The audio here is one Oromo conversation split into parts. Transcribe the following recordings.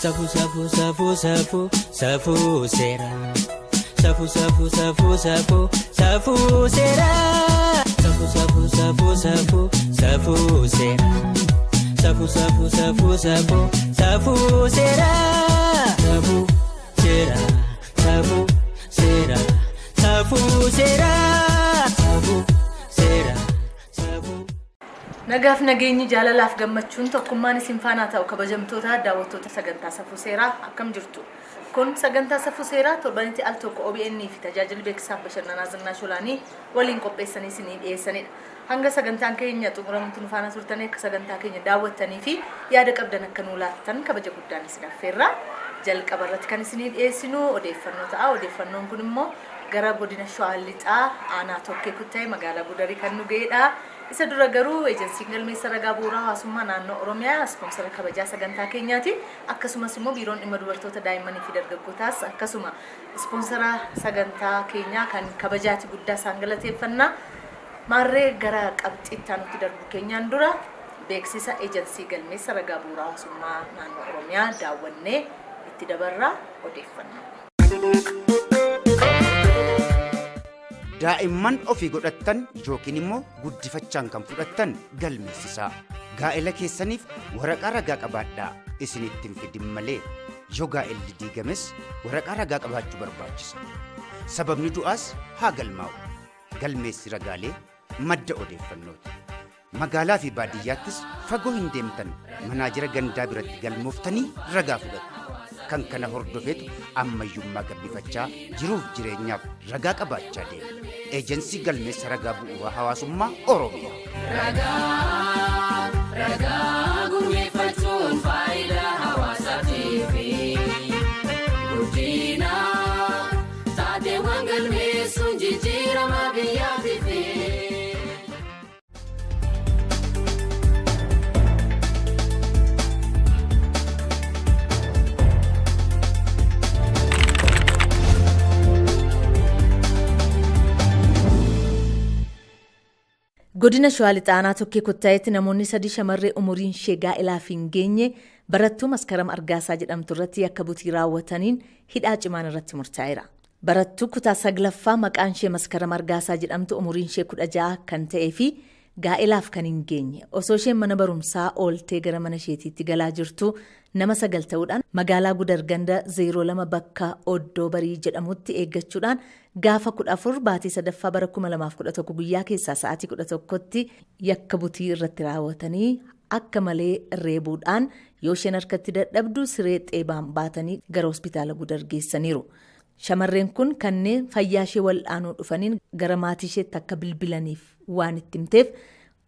Safuu safuu safuu safuu safuu seeraa. Safuu safuu safuu safuu safuu seeraa. Safuu safuu safuu safuu safuu seeraa. Safuu safuu safuu safuu safuu seeraa. Safuu seeraa safuu seeraa safuu seeraa. Safuu seeraa safuu. Nagaaf nageenyi jaalalaaf gammachuun tokkummaan isin faanaa ta'u kabajamtoota daawwattoota sagantaa safuu seeraa akkam jirtu. Kun sagantaa safuu seeraa torbanitti al tokko OBN fi tajaajilli beeksisaaf bashannanaa Zinnaash Olaanii waliin qopheessanii isinii dhiyeessanidha. Hanga sagantaan keenya xumuramutti nu faana turtanii akka sagantaa keenya daawwattanii fi yaada qabdan akka nuu laattan kabaja guddaan isin affeerra. Jalqaba irratti kan isinii dhiyeessinu odeeffannoo ta'a. Odeeffannoon kun immoo gara godina Shawaa Lixaa aanaa Tokkee Kuttaayee magaalaa Gudarii kan nu ga'edha. Isa dura garuu ejensiin galmeessa ragaa bu'uuraa hawaasummaa naannoo Oromiyaa ispoonsara kabajaa sagantaa keenyaati. Akkasumas immoo biiroon dhimma dubartoota daa'immanii fi dargaggootaas akkasuma ispoonsara sagantaa keenyaa kan kabajaati guddaa isaan galateeffanna. Maarree gara qabxiitti aanutti darbuu keenyaan dura beeksisa ejensii galmeessa ragaa bu'uuraa hawaasummaa naannoo Oromiyaa daawwannee itti dabarraa odeeffannoo. Daa'imman ofii godhattan yookiin immoo guddifachaan kan fudhattan galmeessisaa. Gaa'ela keessaniif waraqaa ragaa qabaadhaa isinitti hin fidin malee yoo gaa'elli diigames waraqaa ragaa qabaachuu barbaachisa. Sababni du'aas haa galmaa'u. Galmeessi ragaalee madda odeeffannooti. Magaalaa fi baadiyyaattis fagoo hin deemtan manaajira gandaa biratti galmooftanii ragaa fudhattu. Kan kana hordofeetu ammayyummaa gabbifachaa jiruuf jireenyaaf ragaa qabaachaa deema. Eejensii galmeessa ragaa bu'uuraa hawaasummaa Oromiyaa. Ragaa ragaa gurmeeffachuun faayidaa hawaasaatiif guddina taateewwan galmeessuun jijjiirama biyyaatiif. Godina Shawaa Lixaa aanaa Tokkee Kuttaayeetti namoonni sadii shamarree umuriin ishee gaa'elaaf hin geenye barattuu Maskaram Argaasaa jedhamtu irratti yakka butii raawwataniin hidhaa cimaan irratti murtaa'eera. Barattuu kutaa 9ffaa maqaan ishee Maskaram Argaasaa jedhamtu umuriin ishee 16 kan ta'ee fi gaa'elaaf kan hin geenye osoo isheen mana barumsaa ooltee gara mana isheetiitti galaa jirtuu nama 9 ta'uudhaan magaalaa Gudar ganda 02 bakka Oddoo Barii jedhamutti eeggachuudhaan gaafa 14 baatii 3ffaa bara 2011 guyyaa keessaa sa'aatii 11tti yakka butii irratti raawwatanii akka malee reebuudhaan yoo isheen harkatti dadhabdu siree xeebaan baatanii gara hospitaala Gudar geessaniiru. Shamarreen kun kanneen fayyaa ishee wal'aanuu dhufaniin gara maatii isheetti akka bilbilaniif waan itti himteef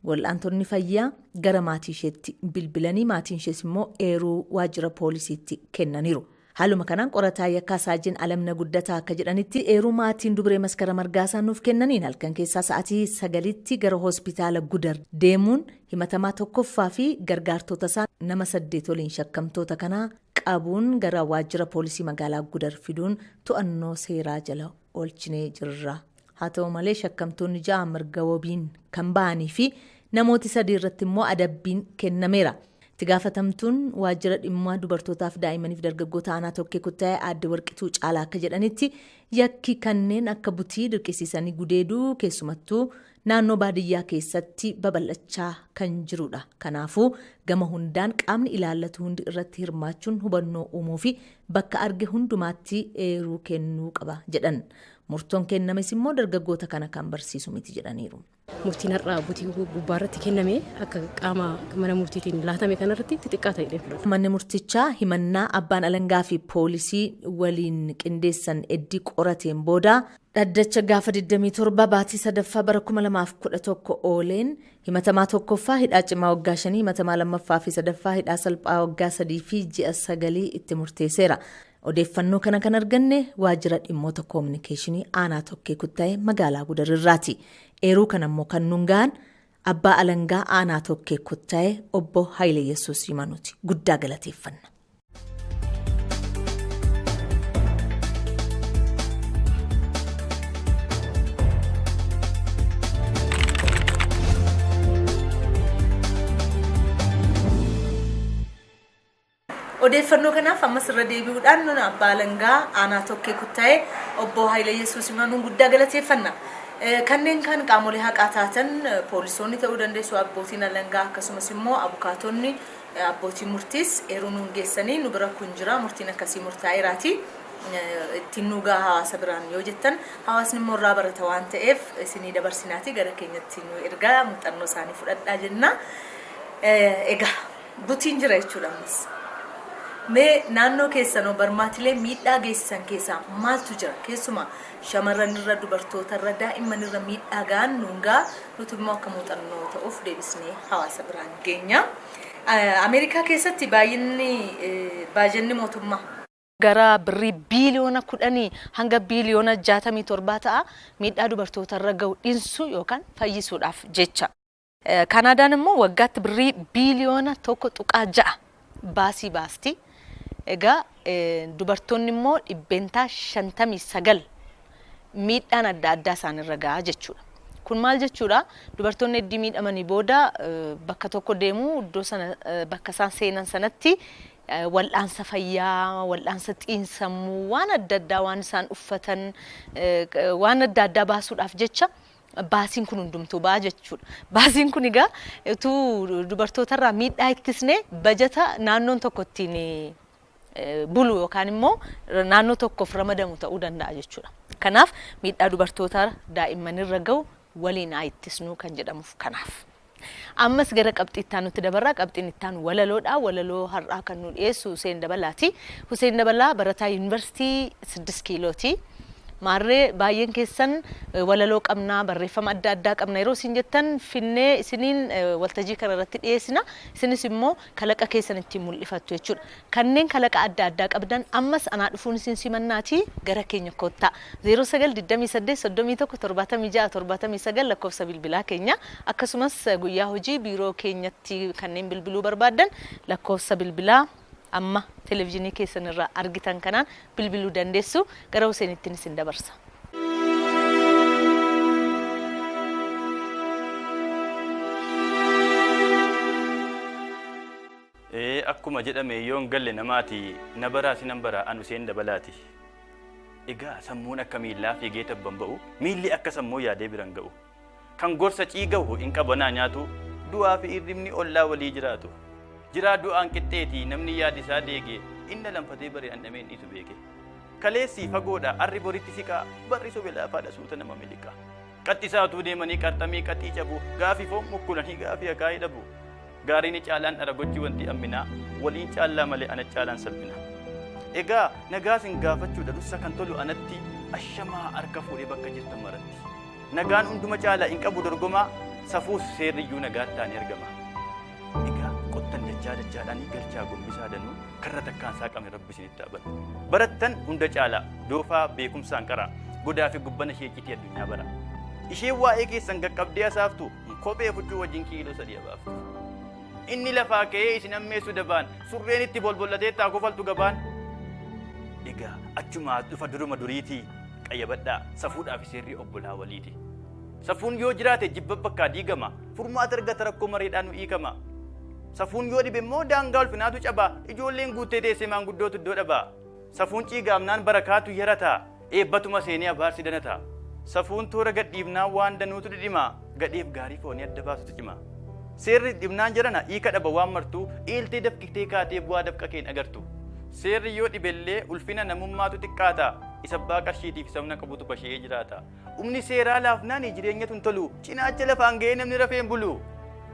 wal'aantonni fayyaa gara maatii isheetti bilbilanii maatiin ishees immoo eeruu waajjira poolisiitti kennaniiru. Haaluma kanaan qorataa yakkaa Saajin Alamna Guddataa akka jedhanitti eeruu maatiin dubree Maskaram Argaasaa nuuf kennaniin halkan keessaa sa'aatii 9tti gara hospitaala Gudar deemuun himatamaa tokkoffaa fi gargaartota isaa nama 8 waliin shakkamtoota kanaa qabuun gara waajjira poolisii magaalaa Gudar fiduun to'annoo seeraa jala oolchinee jirra. Haa ta'u malee shakkamtoonni 6 mirga wabiin kan ba'anii fi namooti 3 irratti immoo adabbiin kennameera. Itti gaafatamtuun waajjira dhimma dubartootaaf daa'immaniif dargaggoota aanaa Tokkee Kuttaayee aadde Warqituu Caalaa akka jedhanitti yakki kanneen akka butii dirqisiisanii gudeeduu keessumattuu naannoo baadiyyaa keessatti babal'achaa kan jirudha. Kanaafuu gama hundaan qaamni ilaallatu hundi irratti hirmaachuun hubannoo uumuufi bakka arge hundumaatti eeruu kennuu qaba jedhan. Murtoon kennames immoo dargaggoota kana kan barsiisu miti jedhaniiru. Murtiin har'a butii gubbaa irratti kenname akka qaama mana murtiitiin laatame kanarratti xixiqqaa ta'e fudhata. Manni murtichaa himannaa abbaan alangaa fi poolisii waliin qindeessan eddii qorateen booda dhaddacha gaafa 27 baatii 3ffaa bara 2011 ooleen himatamaa 1ffaa hidhaa cimaa waggaa shanii, himatamaa 2ffaa fi 3ffaa hidhaa salphaa waggaa 3 fi ji'a sagalii itti murteesseera. Odeeffannoo kana kan arganne waajjira dhimmoota koominikeeshinii aanaa Tokkee Kuttaayee magaalaa Gudar irraati. Eeruu kana immoo kan nuun gahan Abbaa Alangaa aanaa Tokkee Kuttaayee obbo Hayileyesuus Yimanuuti. Guddaa galateeffanna. Odeeffannoo kanaaf ammas irra deebi'uudhaan nun abbaa alangaa aanaa Tokkee Kuttaayee obbo Haayila Yesuus Himanuun guddaa galateeffanna. Kanneen kan qaamolee haqaa taatan poolisoonni ta'uu dandeessu, abbootiin alangaa, akkasumas immoo abukaatonni, abbootiin murtiis eeruu nuun geessanii nu bira kun jira, murtiin akkasii murtaa'eeraati. Ittiin nu gahaa hawaasa biraan yoo jettan, hawaasni immoo irraa barata waan ta'eef isinii dabarsinaati gara keenyatti nu ergaa muuxannoo isaanii fudhadhaa jenna. Egaa butiin jira jechuudha ammas. Mee naannoo keessanoo barmaatilee miidhaa geessisan keessaa maaltu jira? Keessumaa shamarran irra, dubartoota irra, daa'imman irra miidhaa ga'an nuun ga'a, nuti immoo akka muuxannoo ta'uuf deebisnee hawaasa biraan geenya. Ameerikaa keessatti baay'inni baajanni mootummaa gara birrii biiliyoona 10 hanga biiliyoona 67 ta'a miidhaa dubartoota irra ga'u dhinsuu yookaan fayyisuudhaaf jecha. Kaanaadaan immoo waggaatti birrii biiliyoona 1.6 baasii baasti. Egaa dubartoonni immoo 59% miidhaan adda addaa isaanirra ga'a jechuudha. Kun maal jechuudha? Dubartoonni hedduu miidhamanii booda bakka tokko deemu, iddoo sana bakka isaan seenan sanatti wal'aansa fayyaa, wal'aansa xiinsammuu, waan adda addaa, waan isaan uffatan, waan adda addaa baasuudhaaf jecha baasiin kun hundumtuu ba'a jechuudha. Baasiin kun egaa utuu dubartootarraa miidhaa ittisnee bajata naannoon tokko ittiin bulu yookaan immoo naannoo tokkoof ramadamu ta'uu danda'a jechuudha. Kanaaf miidhaa dubartoota daa'immanirra ga'u waliin haa ittisnuu kan jedhamuuf kanaaf. Ammas gara qabxii itti aanutti dabarraa. Qabxiin itti aanu walaloodha. Walaloo har'aa kan nu dhiyeessu Huseen Dabalaati. Huseen Dabalaa barataa Yuunivarsiitii 6 Kiilooti. Maarree baay'een keessan walaloo qabnaa, barreeffama adda addaa qabna yeroo isin jettan finnee isiniin waltajjii kana irratti dhiyeessina. Isinis immoo kalaqa keessan ittiin mul'ifattu jechuudha. Kanneen kalaqa adda addaa qabdan ammas anaa dhufuun isin simannaati, gara keenya koottaa. 09 28 31 76 79 lakkoofsa bilbilaa keenya, akkasumas guyyaa hojii biiroo keenyatti kanneen bilbiluu barbaaddan lakkoofsa bilbilaa amma televezyiinii keessan irraa argitan kanaan bilbiluu dandeessu. Gara Huseenittiin isin dabarsa. Akkuma jedhame yoon galle namaati, na baraa sinan baraa, an Huseen Dabalaati. Egaa sammuun akka miillaa fiigee tabban ba'u, miilli akka sammuu yaadee biran ga'u. Kan gorsa ciigahu hin qabanaa nyaatu, du'aa fi irribni ollaa walii jiraatu. Jiraa du'aan qixxeeti namni yaadisaa deege, inna lamfatee bare dhandhamee hin dhiisu beeke. Kaleessi fagoodha, arri boritti siqaa, barri sobe laafaadha, suuta nama miliqa. Qaxxisaa utuu deemanii qarxamii qaxii cabu, gaafii foon mukkulanii gaafii akaayii dhabu. Gaariin caalaan dhara gochi wanti amminaa, waliin caallaa malee ana caalaan salphina. Egaa nagaa sin gaafachuudha dursa kan tolu anatti, ashamaa, harka fuudhee bakka jirtan maratti. Nagaan hunduma caala, hin qabu dorgomaa, safuus seerriyyuu nagaatti taanee argama. Egaa qottan dachaa dachaadhaan galchaa gombisaa danuu, karra takkaan saaqame rabbi isinitti haa banu. Barattan hunda caala doofaa beekumsaan qara, godaa fi gubbana ishee iccitii addunyaa bara. Isheen waa'ee keessan qaqqabdee hasaaftu kophee fuchuu wajjin kiiloo 3 abaaftu. Inni lafaa ka'ee isin ammeessu dabaan, surreen itti bolbollatee taa kofaltu gabaan. Egaa achumaa dhufa duruma duriitii, qayyabadhaa, safuudhaa fi seerri obbolaa waliiti. Safuun yoo jiraate jibba bakkaa diigama, furmaata argata, rakkoo mareedhaan nu hiikama. Safuun yoo dhibe immoo daangaa ulfinaatu cabaa, ijoolleen guuttee teessee maanguddootu iddoo dhabaa. Safuun ciigaamnaan barakaatu yarata, eebbatuma seenee abaarsi danata. Safuun toora gadhiifnaan waan danuutu dhidhima, gadheef gaarii foonii adda baasutu cima. Seerri dhibnaan jedhana hiika dhaba waan martuu, eeltee dafqitee kaatee bu'aa dafqa keen agartu. Seerri yoo dhibellee ulfina namummaatu xiqqaata, isa abbaa qarshiitiif sabna qabutu bashe'ee jiraata. Humni seeraa laafnaan jireenyatu hin tolu, cinaacha lafaan ga'ee namni rafee hin bulu.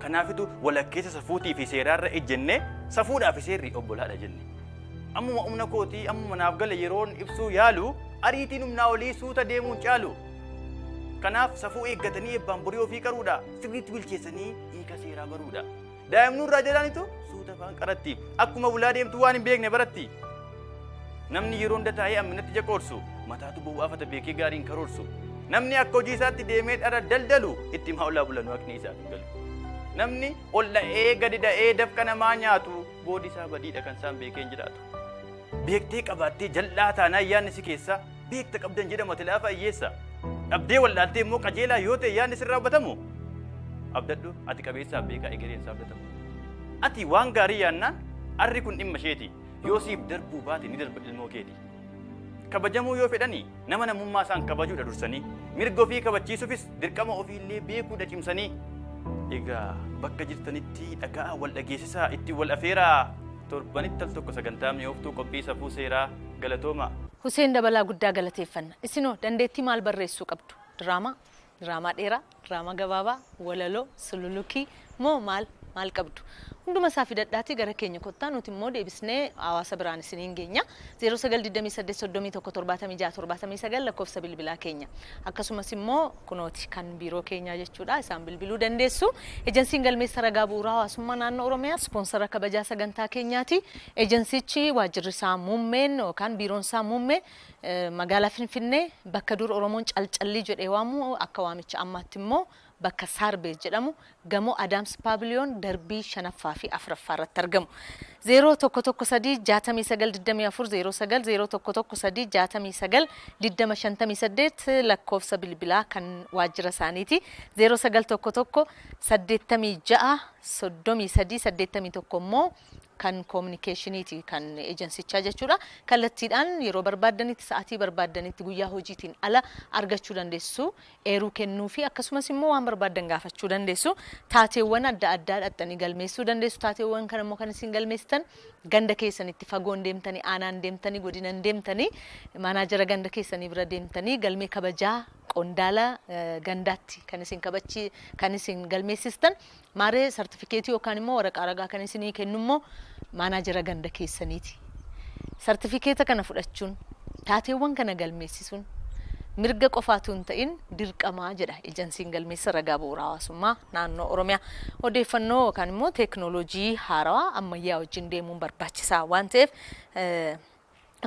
Kanaafitu walakkeessa safuutii fi seeraarra ejjennee safuudhaa fi seerri obbolaadha jenne. Ammuma humna kootii, ammuma naaf gale yeroon ibsuu yaalu, ariitiin humnaa olii suuta deemuun caalu. Kanaaf safuu eeggatanii eebbaan borii ofii qaruudha. Sirriitti bilcheessanii hiika seeraa baruudha. Daa'imnuu irraa jalaanitu suuta afaan qaratti. Akkuma bulaa deemtu waan hin beekne baratti. Namni yeroo hunda taa'ee amminatti jaqoorsu mataatu bowwaafata, beekee gaariin karoorsu. Namni akka hojii isaatti deemee dhara daldalu itti himaa olaa bulanuu haqni isaaf hin galu. Namni ol dha'ee gadi dha'ee dafqa namaa nyaatu boodi isaa badiidha, kan isaan beekee hin jiraatu. Beektee qabaattee jal'aa taanaan yaadni si keessa, beekta qabdan jedhama ati laafa hiyyeessa. Dhabdee wallaaltee immoo qajeelaa yoo ta'e yaadni sirraa hubatamu. Abdadhu ati qabeessaaf beekaa egereen isaa abdatamu. Ati waan gaarii yaannaan arri kun dhimma isheeti. Yoo siif darbuu baate ni darba ilmoo keeti. Kabajamuu yoo fedhani nama namummaa isaan kabajuudha dursanii. Mirga ofii kabachiisuufis dirqama ofiillee beekuudha cimsanii. Egaa bakka jirtanitti dhagaa wal dhageessisaa itti wal afeeraa torbanitti al tokko sagantaa mi'ooftuu qophii safuu seeraa galatooma. Huseen Dabalaa guddaa galateeffanna. Isinoo dandeettii maal barreessuu qabdu? Diraamaa, diraamaa dheeraa, diraamaa gabaabaa, walaloo, sululukii moo maal maal qabdu? Hunduma isaa fidadhaatii gara keenya kottaa nuti immoo deebisnee hawaasa biraan isiniin geenya. 0928 31 76 79 lakkoofsa bilbilaa keenya. Akkasumas immoo kunooti kan biiroo keenyaa jechuudha isaan bilbiluu dandeessu. Ejensiin galmeessa ragaa bu'uuraa hawaasummaa naannoo Oromiyaa ispoonsara kabajaa sagantaa keenyaati. Ejensichi waajjirri isaa muummeen yookaan biiroon isaa muummee magaalaa Finfinnee bakka dur Oromoon calcallii jedhee waamu akka waamicha ammaatti immoo bakka Saarbee jedhamu gamoo Adaams Paabiliyoon darbii shanaffaa fi afuraffaa irratti argamu. 0 1 1 3 69 24 09 0 1 1 3 69 20 58 lakkoofsa bilbilaa kan waajjira isaaniiti. 0 9 1 1 86 33 81 immoo kan koominikeeshiniiti kan ejensichaa jechuudha. Kallattiidhaan yeroo barbaaddanitti sa'aatii barbaaddanitti guyyaa hojiitiin ala argachuu dandeessu. Eeruu kennuu fi akkasumas immoo waan barbaaddan gaafachuu dandeessu. Taateewwan adda addaa dhaqxanii galmeessuu dandeessu. Taateewwan kana immoo kan isin galmeessitan ganda keessanitti fagoon deemtanii, aanaan deemtanii, godinan deemtanii, maanaajara ganda keessanii bira deemtanii galmee kabajaa qondaala gandaatti kan isin kabachi kan isin galmeessistan maaree sartifikeetii yookaan immoo waraqaa ragaa kan isinii kennu immoo maanaajara ganda keessaniiti. Sartifikeeta kana fudhachuun taateewwan kana galmeessisuun mirga qofaatu hin ta'in dirqamaa jedha ejensiin galmeessa ragaa bu'uura hawaasummaa naannoo Oromiyaa. Odeeffannoo yookaan immoo teeknooloojii haarawaa ammayyaa wajjin deemuun barbaachisaa waan ta'eef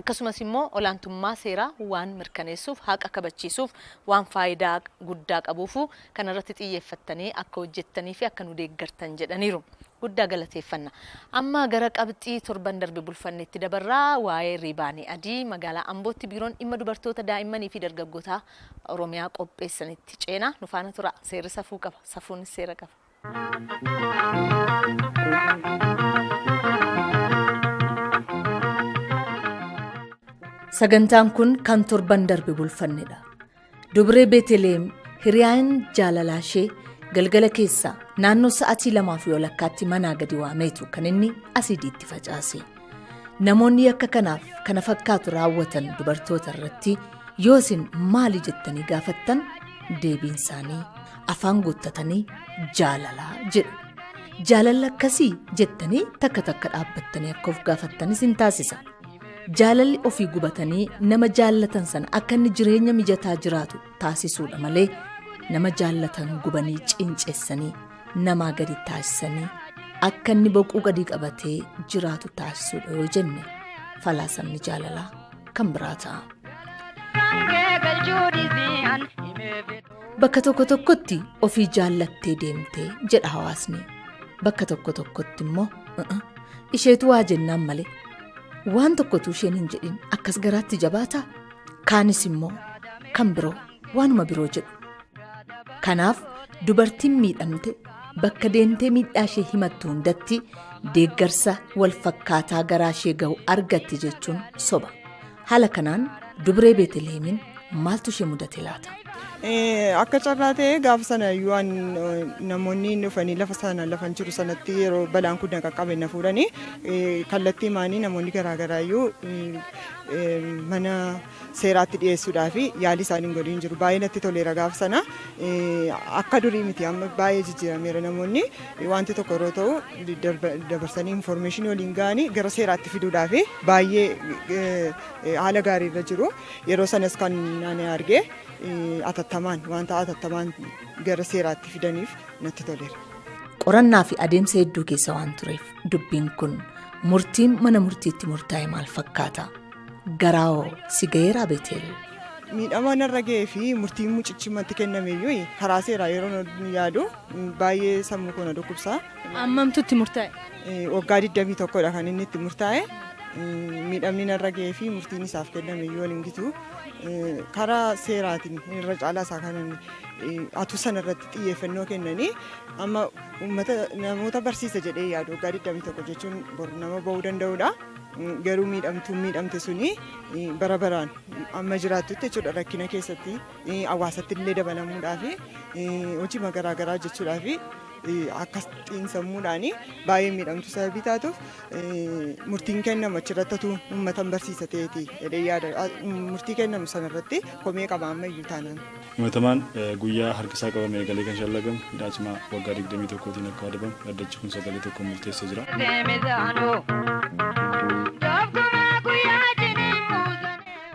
akkasumas immoo olaantummaa seeraa waan mirkaneessuuf haqa kabachiisuuf waan faayidaa guddaa qabuufu kanarratti xiyyeeffattanii akka hojjettanii fi akka nu deeggartan jedhaniiru. Guddaa galateeffanna. Amma gara qabxii torban darbe bulfannetti dabarraa waa'ee riibaanii adii magaalaa Ambootti biiroon dhimma dubartoota daa'immanii fi dargaggootaa Oromiyaa qopheessanitti ceena nu faana tura. Seerri safuu qaba. Safuunis seera qaba. Sagantaan kun kan torban darbe bulfannedha. Dubree Beeteleem hiriyaan jaalalaa ishee galgala keessaa naannoo sa'aatii 2 walakkaatti manaa gadi waameetu kan inni asiidiitti facaase. Namoonni yakka kanaaf kana fakkaatu raawwatan dubartoota irratti yoo isin maali jettanii gaafattan deebiin isaanii afaan guuttatanii jaalalaa jedhu. Jaalalli akkasii jettanii takka takka dhaabbattanii akka of gaafattanis hin taasisa. Jaalalli ofii gubatanii nama jaallatan sana akka inni jireenya mijataa jiraatu taasisuudha malee nama jaallatan gubanii cinceessanii namaa gadi taasisanii akka inni boquu gadi qabatee jiraatu taasisuudha yoo jenne falaasamni jaalalaa kan biraa ta'a. Bakka tokko tokkotti ofii jaallattee deemtee jedha hawaasni. Bakka tokko tokkotti immoo isheetu waa jennaan malee waan tokkotu isheen hin jedhin akkas garaatti jabaataa kaanis immoo kan biroo waanuma biroo jedhu. Kanaaf dubartiin miidhamte bakka deemtee miidhaa ishee himattu hundatti deeggarsa wal fakkaataa garaa ishee ga'u argatti jechuun soba. Haala kanaan dubree Beeteleemiin maaltu ishee mudate laata? Akka carraa ta'ee gaafa sana iyyuu namoonni dhufanii lafa sana lafa jiru sanatti yeroo balaan kun qaqqabe na fuudhanii kallattii maanii namoonni garaagaraa iyyuu mana seeraatti dhiyeessuudhaaf yaalii isaanii godhin jiru. Baay'ee natti toleera gaafa sana akka durii miti amma baay'ee jijjiirameera namoonni wanti tokko yeroo ta'u dabarsanii infoormeeshinii waliin ga'anii gara seeraatti fiduudhaaf baay'ee haala gaarii irra jiru. Yeroo sanas kan ani arge atattamaan wanta atattamaan gara seeraatti fidaniif natti toleera. Qorannaa fi adeemsa hedduu keessa waan tureef dubbiin kun murtiin mana murtiitti murtaa'e maal fakkaata? Garaawoo si ga'eeraa Beeteel? Miidhama narra ga'ee fi murtiin mucichumatti kenname iyyuu karaa seeraa yeroo yaadu baay'ee sammuu koo na dhukkubsa. Ammamtu itti murtaa'e? Waggaa 21dha kan inni itti murtaa'e. Miidhamni narra ga'ee fi murtiin isaaf kenname iyyuu waliin gitu. Karaa seeraatiin irra caalaa isaa kanan atuu sana irratti xiyyeeffannoo kennanii amma uummata namoota barsiisa jedhee yaadu waggaa 21 jechuun bor nama ba'uu danda'udha. Garuu miidhamtuun miidhamte suni bara baraan amma jiraattutti jechuudha rakkina keessatti hawaasatti illee dabalamuudhaaf hojii garaa garaa hojjechuudhaaf akkas xiinsammuudhaan baay'ee miidhamtu sababii taatuuf murtiin kennamu achirratti utuu uummata barsiisa ta'eeti jedhee yaada. Murtii kennamu sanarratti komee qaba ammayyuu taanaan. Himatamaan guyyaa harkisaa qabame eegalee kan shallagamu hidhaa cimaa waggaa 21tiin akka adabamu dhaddachi kun sagalee tokkoon murteessee jira.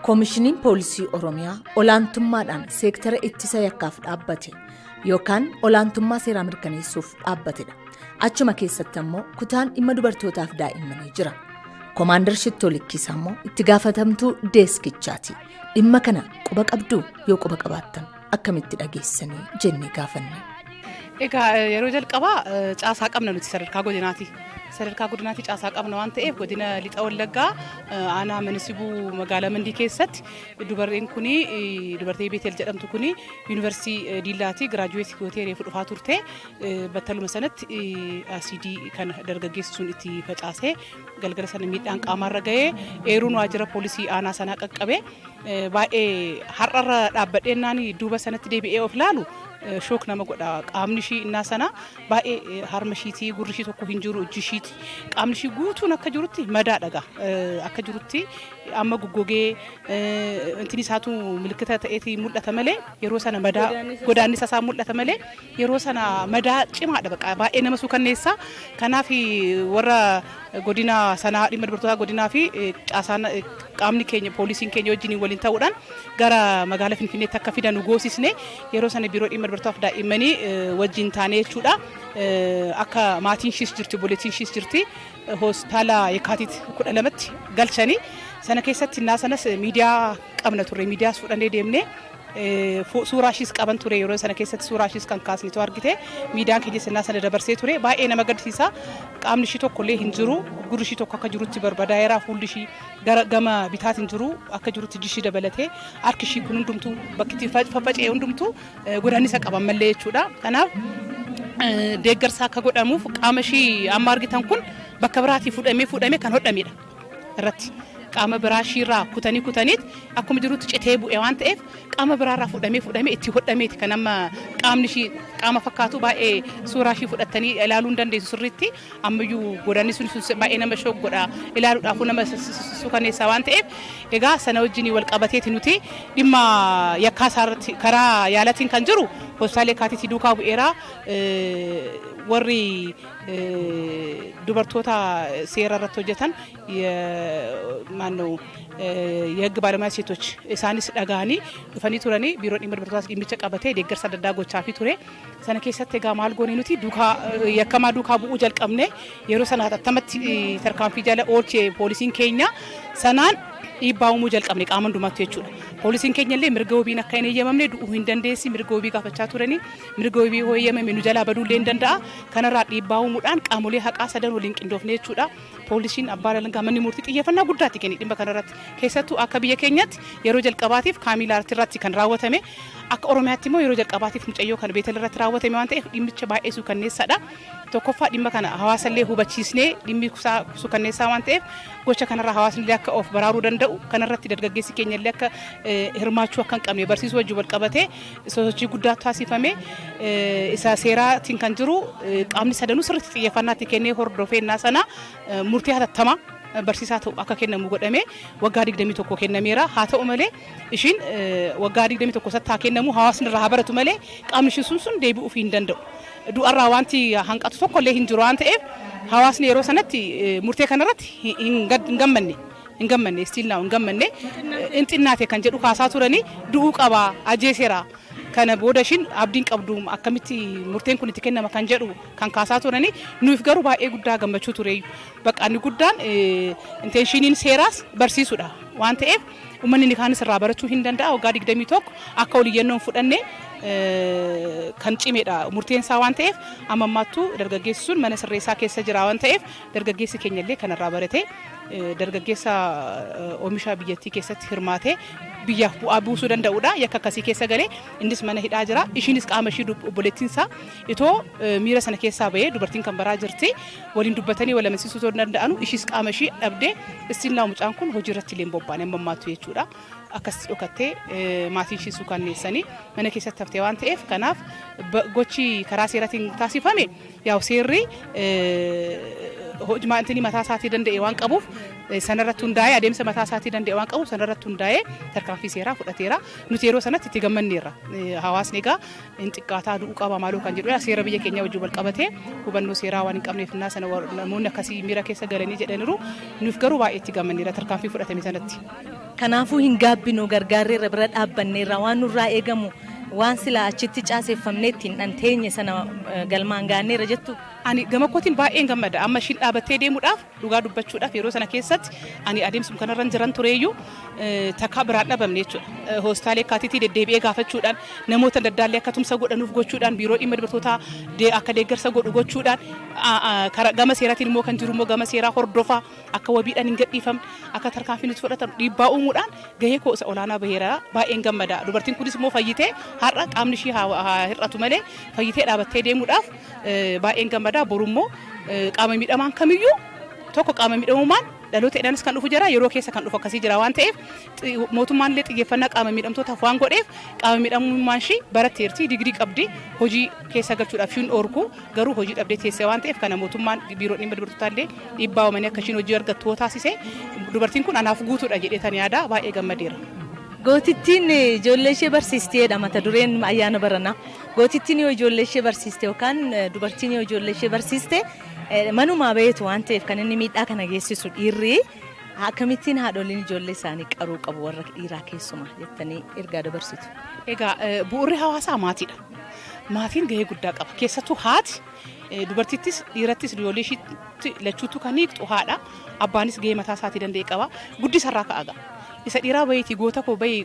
Koomishiniin Poolisii Oromiyaa olaantummaadhaan seektara ittisa yakkaaf dhaabbate yookaan olaantummaa seeraa mirkaneessuuf dhaabbatedha. Achuma keessatti ammoo kutaan dhimma dubartootaaf daa'immanii jira. Komaandar Shittoo Likkiisaa immoo itti gaafatamtuu deeskichaati. Dhimma kana quba qabduu? Yoo quba qabaattan akkamitti dhageessanii jennee gaafanne. Egaa, yeroo jalqabaa caasaa qabna nuti sadarkaa godinaati. Sadarkaa godinaatti caasaa qabna waan ta'eef, godina Lixa Wallaggaa, aanaa Manisibuu, magaalaa Mandii keessatti dubarreen kuni, dubartii Beetel jedhamtu kuni, yuunivarsiitii Diillaati graduate gootee reefu dhufaa turte. Battaluma sanatti asiidii kana dargaggeessi sun itti facaasee galgala sana miidhaan qaamaarra ga'ee eeruun waajjira poolisii aanaa sanaa qaqqabe. Baay'ee har'arra dhaabbadheennaan duuba sanatti deebi'ee of laalu shock nama godha. Qaamni ishii innaa sana baay'ee, harma ishiitii, gurri ishii tokko hin jiru, ijji ishiiti, qaamni ishii guutuun akka jirutti madaa dhaga akka jirutti amma goggogee intini isaatu milikkita ta'eeti mul'ata malee, yeroo sana madaa godaannisa isaa mul'ata malee, yeroo sana madaa cimaadha. Baqa baay'ee nama suukanneessa. Kanaaf warra godina sanaa, dhimma dubartootaa godinaa fi caasaan qaamni keenya, poolisiin keenya wajjin waliin ta'uudhaan gara magaalaa Finfinneetti akka fidan nu goosisne. Yeroo sana biiroo dhimma dubartootaaf daa'immanii wajjin taanee jechuudha. Akka maatiin ishiis jirti, obboleettiin ishiis jirti, hospitaala Yekaatit 12tti galchanii. Sana keessatti innaa sanas miidiyaa qabna turre, miidiyaas fudhannee deemnee suuraa ishiis qaban ture. Yeroo sana keessatti suuraa ishiis kan kaasnitu argite, miidiyaan keenya innaa sana dabarsee ture. Baay'ee nama gaddisiisa. Qaamni ishii tokko illee hin jiru, gurri ishii tokko akka jirutti barbadaa'eera, fuulli ishii gara gama bitaatiin jiru akka jirutti, iji ishii dabalatee, harki ishii kun hundumtuu bakki itti faffaca'e hundumtuu godaannisa qaban mallee jechuudha. Kanaaf deeggarsa akka godhamuuf, qaama ishii amma argitan kun bakka biraatii fuudhamee fuudhamee kan hodhamedha irratti. Qaama biraa ishiirraa kutanii kutaniit akkuma jirutti citee bu'e waan ta'eef, qaama biraarraa fuudhamee fuudhamee itti hodhameeti kan amma qaamni ishii qaama fakkaatu. Baay'ee suuraa ishii fudhattanii ilaaluu hin dandeessu sirriitti. Ammayyuu godaanni sun baay'ee nama shock godha, ilaaluudhaafuu nama sukaneessa waan ta'eef. Egaa sana wajjin wal qabateeti nuti dhimma yakkaa isaarratti karaa yaalatiin kan jiru hospitaalee Kaatitii duukaa bu'eera. Warri dubartoota seera irratti hojjetan, ማነው የህግ ባለሙያ ሴቶች isaanis dhagahanii dhufanii turanii. Biiroon dhimma dubartootaas dhimmicha qabatee deeggarsa adda addaa gochaafii ture. Sana keessatti egaa maal goone nuti? Duukaa, yakkamaa duukaa bu'uu jalqabne. Yeroo sana hatattamatti tarkaanfii jala oolche poolisiin keenya. Sanaan dhiibbaa uumuu jalqabne qaama hundumaatti jechuudha. Poolisiin keenya illee mirga wabiin akka hin eeyyamamne, du'uu hin dandeessi, mirga wabii gaafachaa turanii, mirga wabii hoo eeyyamame nu jalaa baduu illee hin danda'a. Kanarraa dhiibbaa uumuudhaan qaamolee haqaa sadan waliin qindoofne jechuudha. Poolisiin, abbaan alangaa, manni murtii xiyyeeffannaa guddaatti kenne dhimma kanarratti. Keessattuu akka biyya keenyatti yeroo jalqabaatiif Kaamilaa irratti kan raawwatame, akka Oromiyaatti immoo yeroo jalqabaatiif mucayyoo kan Beetel irratti raawwatame waan ta'eef, dhimmicha baay'ee suukanneessaadha. Tokkoffaa dhimma kana hawaasallee hubachiisnee, dhimmi suukanneessaa waan ta'eef gocha kanarraa hawaasni illee akka of baraaruu danda'u, kanarratti dargaggeessi keenya illee akka hirmaachuu akka hin qabne barsiisuu wajjin wal qabatee sosochii guddaa taasifame. Isa seeraatiin kan jiru qaamni sadanuu sirriitti xiyyeeffannaatti kennee hordofeennaa sana murtii hatattamaa barsiisaa ta'u akka kennamu godhame waggaa 21 kennameera. Haa ta'u malee, ishiin waggaa 21 satti haa kennamu, hawaasni irraa haa baratu malee, qaamni ishii sun deebi'uuf hin danda'u. Du'arraa wanti hanqatu tokko illee hin jiru waan ta'eef, hawaasni yeroo sanatti murtee kanarratti hin gammanne. Hin gammanne, still now hin gammanne. In xinnaate kan jedhu kaasaa turanii, du'uu qaba, ajjeeseera. Kana booda ishiin abdiin qabdu, akkamitti murteen kun itti kennama kan jedhu kan kaasaa turanii. Nuuf garuu baay'ee guddaa gammachuu ture. Bakka inni guddaan intentioniin seeraas barsiisuudha waan ta'eef, uummanni inni kaanis irraa barachuu hin danda'a. Waggaa 21 akka oliyyannoon fudhanne kan cimedha murteen isaa waan ta'eef, amma ammaattuu dargaggeessi sun mana sirreessaa keessa jira waan ta'eef, dargaggeessi keenya illee kanarraa barate dargaggeessa oomisha biyyattii keessatti hirmaatee biyyaaf bu'aa buusuu danda'udha. Yakka akkasii keessa galee innis mana hidhaa jira. Ishiinis qaama ishii obboleettiin isaa itoo miira sana keessaa bahee dubartiin kan baraa jirti. Waliin dubbatanii wal amansiisuu otoo danda'anu ishiis qaama ishii dhabdee istiin laa mucaan kun hojii irratti illee hin bobbaane amma ammaattu jechuudha. Akkasitti dhokattee maatiin ishii suukanneessanii mana keessatti haftee waan ta'eef kanaaf gochi karaa seeraatiin taasifame yaa'u seerri hojmaantinii mataa isaatii danda'e waan qabuuf sanarratti hundaa'ee adeemsa mataa isaatii danda'e waan qabuuf sanarratti hundaa'ee tarkaanfii seeraa fudhateera. Nuti yeroo sanatti itti gammanneerra. Hawaasni egaa hin xiqqaataa du'uu qaba maaloo kan jedhudha. Seera biyya keenyaa wajjin wal qabatee hubannoo seeraa waan hin qabneef innaa sana namoonni akkasii miira keessa galanii jedhaniiru. Nuuf garuu baay'ee itti gammanneerra tarkaanfii fudhatame sanatti. Kanaafuu hin gaabbinu gargaarreerra bira dhaabbanneerra waan nurraa eegamu waan silaa achitti caaseeffamnee ittiin dhanteenye sana galmaan gaanneerra jettu. Ani gama kootiin baay'een gammada. Amma ishiin dhaabattee deemuudhaaf dhugaa dubbachuudhaaf yeroo sana keessatti ani adeemsuma kanarra jiran tureeyyuu takkaa biraan dhabamne jechuudha. Hospitaalee akkaatiitti deddeebi'ee gaafachuudhaan namoota adda addaallee akka tumsa godhanuuf gochuudhaan biiroo dhimma dubartootaa akka deeggarsa godhu gochuudhaan gama seeraatiin immoo kan jiru immoo gama seeraa hordofaa akka wabiidhaan hin gadhiifamne akka tarkaanfiin itti fudhatamu dhiibbaa uumuudhaan gahee koo isa olaanaa baheera baay'een gammada. Dubartiin kunis immoo fayyitee har'a qaamni ishii haa hir'atu malee fayyitee dhaabattee deemuudhaaf baay'een gammada. Boru immoo qaama miidhamaan kamiyyuu tokko qaama miidhamummaan dhaloota jedhanis kan dhufu jira yeroo keessa kan dhufu akkasii jira waan ta'eef mootummaan illee xiyyeeffannaa qaama miidhamtootaaf waan godheef qaama miidhamummaan ishii baratteerti digirii qabdi hojii keessa galchuudhaaf ishiin dhoorku garuu hojii dhabdee teessee waan ta'eef kana mootummaan biiroo dhimma dubartootaa illee dhiibbaa uumanii akka ishiin hojii argattu yoo taasise dubartiin kun anaaf guutuudha jedhee tan yaada baay'ee gammadeera. Gootittiin ijoollee ishee barsiisteedha mata dureen ayyaana baranaa. Gootittiin yoo ijoollee ishee barsiiste yookaan dubartiin yoo ijoollee ishee barsiiste manumaa baheetu waan ta'eef kan inni miidhaa kana geessisu dhiirri akkamittiin haadholiin ijoollee isaanii qaruu qabu warra dhiiraa keessumaa jettanii ergaa dabarsitu. Egaa bu'uurri hawaasaa maatiidha. Maatiin gahee guddaa qaba. Keessattuu haati dubartittis dhiirattis ijoollee ishiitti lachuutu kan hiiktu haadha. Abbaanis gahee mataa isaatii danda'e qaba. Guddisarraa ka'a ga'a. Isa dhiiraa bahiitii goota koo bahii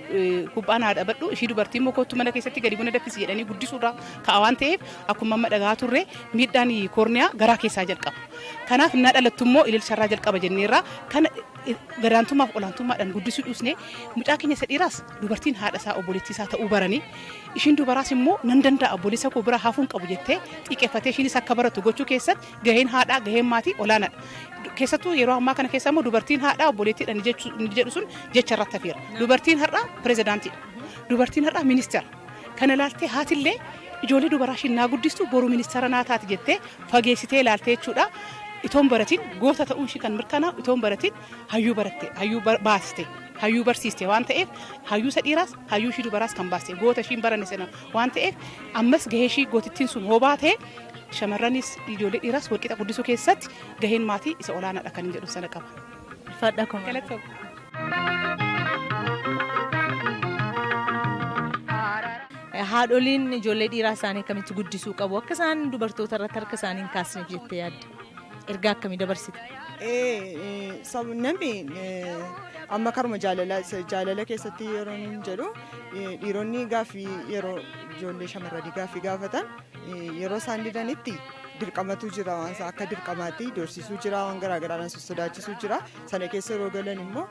kubbaa naa dhaabadhu ishii dubartii immoo kottu mana keessatti gadi buna danfisi jedhanii guddisuurraa ka'a waan ta'eef akkuma amma dhagahaa turre miidhaan koorniyaa garaa keessaa jalqaba. Kanaaf innaa dhalattu immoo ililcharraa jalqaba jenneerra kana gadaantummaaf olaantummaadhaan guddisuu dhiisnee mucaa keenya isa dhiiraas dubartiin haadha isaa obboleettii isaa ta'uu baranii ishiin dubaraas immoo nan danda'a obboleessa koo bira hafuun qabu jettee xiiqeffatee ishiinis akka baratu gochuu keessatti gaheen haadhaa gaheen maatii olaanaadha. Keessattuu yeroo ammaa kana keessa immoo dubartiin haadhaa obboleettiidha ni jedhu sun jecha irratti hafeera. Dubartiin har'aa pirezidaantiidha. Dubartiin har'aa ministeera. Kana ilaaltee haatillee ijoollee dubaraa ishiin naa guddistu boru ministeera naa taati jettee fageessitee ilaaltee jechuudha. Itoon baratiin goota ta'uun ishii kan mirkanaa'u itoon baratiin hayyuu baratte hayyuu baaste hayyuu barsiiste waan ta'eef hayyuu isa dhiiraas hayyuu ishii dubaraas kan baaste goota ishiin baranne sana waan ta'eef ammas gahee ishii gootittiin sun hobaa ta'e shamarranis ijoollee dhiiraas walqixa guddisuu keessatti gaheen maatii isa olaanaadha kan hin jedhu sana qaba. Ulfaadhaa kuma. Haadholiin ijoollee dhiiraa isaanii akkamitti guddisuu qabu akka isaan dubartoota irratti harka isaanii hin kaasneef jettee yaadda? Ergaa akkamii dabarsite? Namni amma karuma jaalala keessatti yeroo inni jedhu dhiironni gaaffii yeroo ijoollee shamarranii gaaffii gaafatan yeroo isaan didanitti dirqamatu jira waan akka dirqamaatti doorsisuu jira waan garaagaraadhaan sossodaachisuu jira sana keessa yeroo galan immoo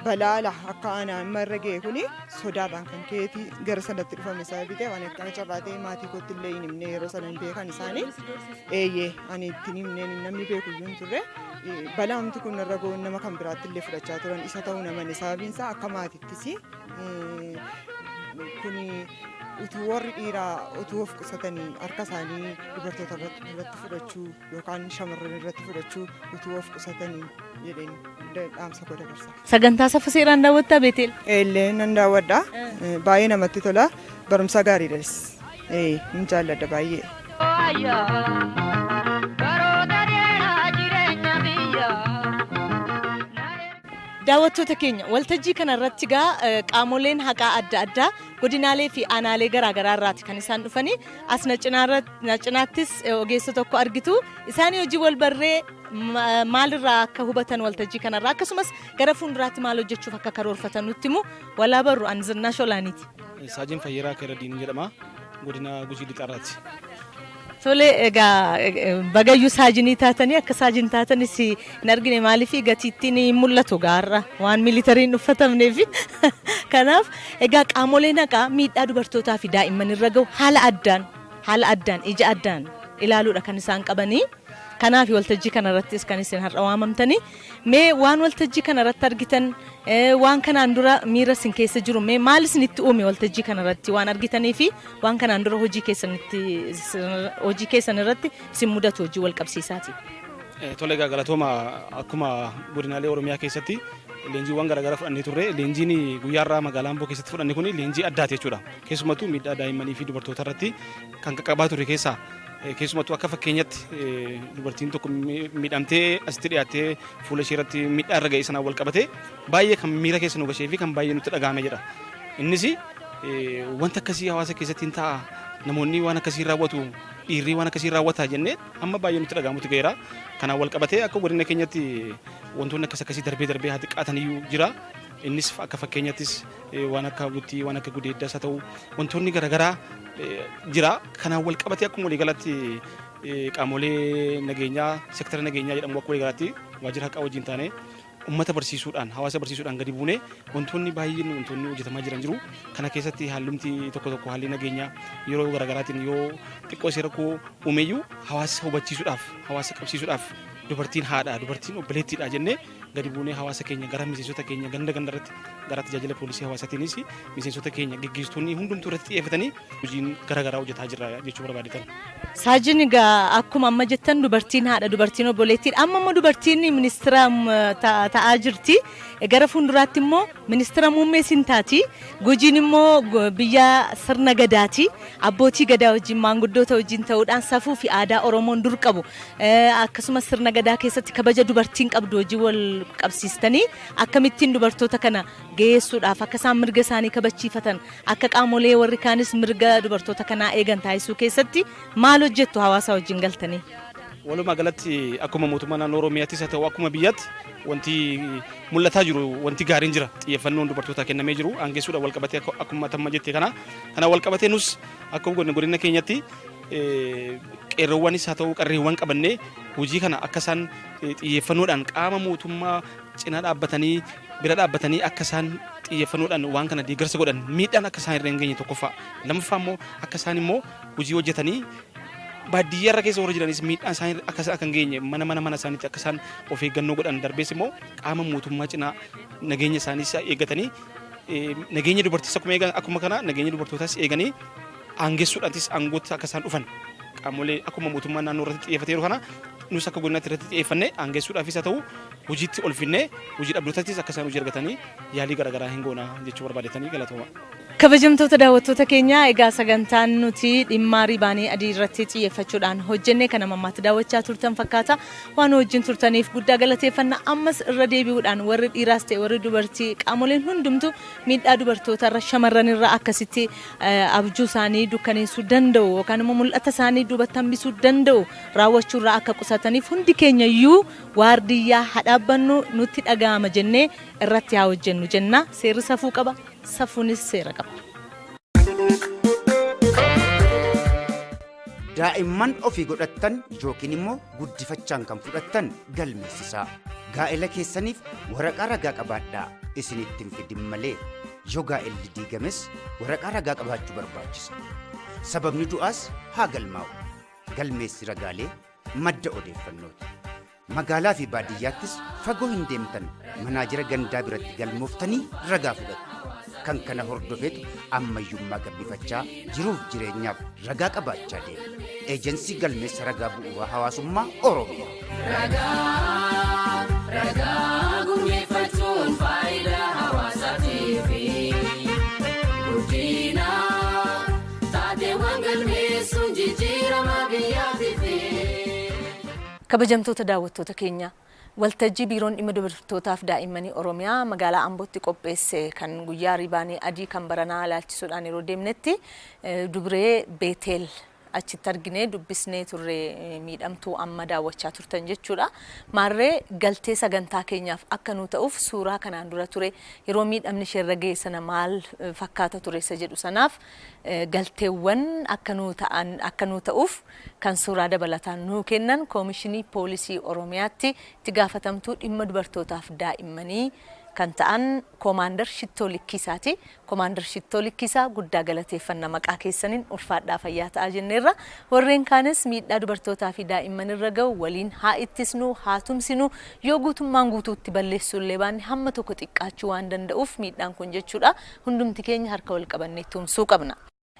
balaala akka anaa amma irra ga'e kuni sodaadhaan kan ka'eeti gara sanatti dhufame sababii ta'e waan akka carraa ta'e maatii kootti illee hin himne yeroo sana hin beekan isaanii eeyyee ani ittiin himne namni beeku iyyuu hin turre balaamti kun irra ga'uun nama kan biraatti illee fudhachaa turan isa ta'uu namani sababiin isaa akka maatittis kun utuu warri dhiiraa utuu of qusatanii harka isaanii dubartoota irratti fudhachuu yookaan shamarran irratti fudhachuu utuu of qusatanii jedheen dhaamsa koo dabarsa. Sagantaa safa seeraan daawwattaa Beeteel? Eellee nan daawwadha. Baay'ee namatti tola. Barumsa gaariidhas. Hin jaalladha baay'ee. Daawwattoota keenya waltajjii kana irratti gaa qaamoleen haqaa adda addaa godinaalee fi aanaalee garaagaraa irraati kan isaan dhufanii as na cinaattis ogeessa tokko argitu isaanii hojii wal barree maalirraa akka hubatan waltajjii kanarraa akkasumas gara fuulduraatti maal hojjechuuf akka karoorfatan nutti himu walaa barru ani Zirnaa Sholaaniiti. Saajin Fayyeeraa Keeradiin jedhama. Godina Gujii Lixaarraati. Tole, egaa bagayyuu saajinii taatanii akka saajin taatanis hin argine. Maaliif gatiittiin hin mul'atu gaarra waan militariin uffatamneef. Kanaaf egaa qaamoleen haqaa miidhaa dubartootaa fi daa'imman irra gahu haala addaan ija addaan ilaaluudha kan isaan qabanii. Kanaaf waltajjii kanarrattis kan isin har'a waamamtanii, mee waan waltajjii kanarratti argitan, waan kanaan dura miira isin keessa jiru, mee maal isinitti uume waltajjii kanarratti waan argitanii fi waan kanaan dura hojii keessan irratti isin mudatu hojii wal qabsiisaati? Tole, egaa galatooma. Akkuma godinaalee Oromiyaa keessatti leenjiiwwan garaagaraa fudhannee turre, leenjiin guyyaarraa magaalaa Amboo keessatti fudhanne kun leenjii addaati jechuudha. Keessumattuu miidhaa daa'immanii fi dubartoota irratti kan qaqqabaa ture keessaa, keessumattuu akka fakkeenyatti dubartiin tokko miidhamtee asitti dhiyaattee fuula ishee irratti miidhaa irra ga'e sanaan wal qabatee baay'ee kan miira keessa nu gashee fi kan baay'ee nutti dhaga'ame jedha. Innis wanta akkasii hawaasa keessatti hin ta'a, namoonni waan akkasii raawwatu, dhiirri waan akkasii raawwata jennee amma baay'ee nutti dhaga'amutti ga'eera. Kanaan wal qabatee akka godina keenyatti wantoonni akkas akkasii darbee darbee haa xiqqaatan iyyuu jira. Innis akka fakkeenyattis waan akka buttii, waan akka gudeeddaas haa ta'u, wantoonni garaagaraa jira. Kanaan wal qabatee akkuma waliigalatti qaamolee nageenyaa, sektara nageenyaa jedhamu, akka waliigalaatti waajjira haqaa wajjin taanee ummata barsiisuudhaan, hawaasa barsiisuudhaan gadi buunee wantoonni baay'een wantoonni hojjetamaa jiran jiru. Kana keessatti hallumti tokko tokko, haalli nageenyaa yeroo garaagaraatiin yoo xiqqoo ishee rakkoo uumeyyuu, hawaasa hubachiisuudhaaf, hawaasa qabsiisuudhaaf, dubartiin haadha, dubartiin obboleettiidha jennee gadi buunee hawaasa keenya gara miseensota keenya ganda ganda irratti, gara tajaajila poolisii hawaasaatiinis miseensota keenya geggeessitoonni hundumtuu irratti xiyyeeffatanii hojiin garaagaraa hojjetaa jirra jechuu barbaadetan. Saajin, egaa akkuma amma jettan dubartiin haadha, dubartiin obboleettiidha. Amma immoo dubartiin ministeera ta'aa jirti. Gara fuulduraatti immoo ministeera muummee sin taati. Gujiin immoo biyya sirna gadaati. Abbootii gadaa wajjin, maanguddoota wajjin ta'uudhaan safuu fi aadaa Oromoon dur qabu, akkasumas sirna gadaa keessatti kabaja dubartiin qabdu wajjin wal qabsiistanii akkamittiin dubartoota kana geessuudhaaf, akka isaan mirga isaanii kabachiifatan, akka qaamolee warri kaanis mirga dubartoota kanaa eegan taasisuu keessatti maal hojjettu hawaasa wajjin galtanii? Walumaa galatti akkuma mootummaa naannoo Oromiyaattis haa ta'u, akkuma biyyaatti wanti mul'ataa jiru, wanti gaariin jira. Xiyyeeffannoon dubartootaa kennamee jiru aangessuudhaan wal qabatee, akkuma tamma jette kana wal qabatee, nus akka godina keenyatti qeerroowwanis haa ta'u, qarreewwan qabannee hojii kana akka isaan xiyyeeffannoodhaan qaama mootummaa cinaa dhaabbatanii, bira dhaabbatanii, akka isaan xiyyeeffannoodhaan waan kana deeggarsa godhan, miidhaan akka isaan irra hin geenye tokkoffaa, lammaffaa immoo akka isaan immoo hojii hojjetanii baadiyyaa irra keessa warra jiranis miidhaan isaanii akka isaan akka hin geenye, mana mana isaaniitti akka isaan of eeggannoo godhan, darbees immoo qaama mootummaa cinaa nageenya isaaniis eeggatanii, nageenya dubartiis akkuma eegan, akkuma kana nageenya dubartootaas eeganii aangessuudhaanis aangootti akka isaan dhufan, qaamolee akkuma mootummaa naannoo irratti xiyyeeffateeru kana nus akka godinaatti irratti xiyyeeffannee aangessuudhaafis haa ta'u, hojiitti ol finnee hojii dhabdootattis akka isaan hojii argatanii yaalii garaagaraa hin goona jechuu barbaadetanii. Galatooma. Kabajamtoota daawwattoota keenyaa, egaa sagantaan nuti dhimma riibaanii adii irratti xiyyeeffachuudhaan hojjenne kana mammaatti daawwachaa turtan fakkaata. Waan wajjin turtaniif guddaa galateeffanna. Ammas irra deebi'uudhaan warri dhiiraas ta'e warri dubartii, qaamoleen hundumtu miidhaa dubartoota irra, shamarran irra akkasitti abjuu isaanii dukkaneessuu danda'u yookaan immoo mul'ata isaanii duubatti hambisuu danda'u raawwachuu irraa akka qusataniif hundi keenya iyyuu waardiyyaa haa dhaabbannu, nutti dhaga'ama jennee irratti haa hojjennu jenna. Seerri safuu qaba. Safuunis seera qaba. Daa'imman ofii godhattan yookiin immoo guddifachaan kan fudhattan galmeessisaa. Gaa'ela keessaniif waraqaa ragaa qabaadhaa, isinitti hin fidin malee. Yoo gaa'elli diigames waraqaa ragaa qabaachuu barbaachisa. Sababni du'aas haa galmaa'u. Galmeessi ragaalee madda odeeffannooti. Magaalaa fi baadiyyaattis fagoo hin deemtan, manaajira gandaa biratti galmooftanii ragaa fudhattu. Kan kana hordofeetu ammayyummaa gabbifachaa jiruuf jireenyaaf ragaa qabaachaa deema. Eejensii Galmeessa Ragaa Bu'uuraa Hawaasummaa Oromiyaa. Ragaa ragaa gurmeeffachuun faayidaa hawaasaatiif, guddina taateewwan galmeessuun jijjiirama biyyaatiif. Kabajamtoota daawwattoota keenya, waltajjii Biiroon Dhimma Dubartootaaf Daa'immanii Oromiyaa magaalaa Ambootti qopheesse kan guyyaa riibaanii adii kan baranaa ilaalchisuudhaan yeroo deemnetti dubree Beeteel Achitti arginee dubbisnee turre miidhamtuu amma daawwachaa turtan jechuudha. Maarree galtee sagantaa keenyaaf akka nu ta'uuf suuraa kanaan dura ture yeroo miidhamni isheerra ga'e sana maal fakkaata ture isa jedhu sanaaf galteewwan akka nu ta'an akka nu ta'uuf kan suuraa dabalataan nuu kennan Koomishinii Poolisii Oromiyaatti itti gaafatamtuu dhimma dubartootaaf daa'immanii kan ta'an Koomaandar Shittoo Likkiisaati. Koomaandar Shittoo Likkiisaa guddaa galateeffanna maqaa keessaniin ulfaadhaa fayyaa ta'aa jenneerra. Warreen kaanis miidhaa dubartootaa fi daa'imman irra ga'u waliin haa ittisnu, haa tumsinu, yoo guutummaan guutuutti balleessuu illee baanne hamma tokko xiqqaachuu waan danda'uuf miidhaan kun jechuudha. Hundumti keenya harka wal qabannee tumsuu qabna.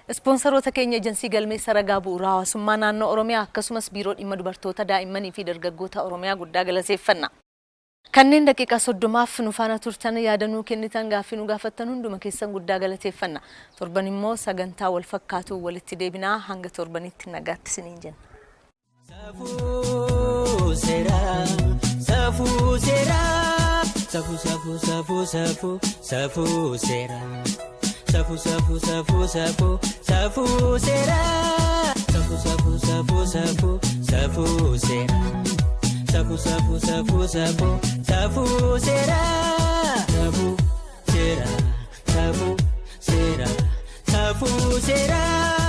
Ispoonsaroota keenya Ejensii Galmeessa Ragaa Bu'uura Hawaasummaa Naannoo Oromiyaa akkasumas Biiroo Dhimma Dubartoota, Daa'immanii fi Dargaggoota Oromiyaa guddaa galateeffanna. Kanneen daqiiqaa 30f nu faana turtan, yaada nuu kennitan, gaaffii nu gaafattan hunduma keessan guddaa galateeffanna. Torban immoo sagantaa wal fakkaatuun walitti deebina. Hanga torbanitti nagaatti isiniin jenna. Safuu seeraa, safuu seeraa. Safuu safuu safuu safuu safuu seeraa. Safuu safuu safuu safuu safuu seeraa. Safuu safuu safuu safuu safuu seeraa. Safuu safuu safuu safuu safuu seeraa. Safuu seeraa safuu seeraa safuu seeraa.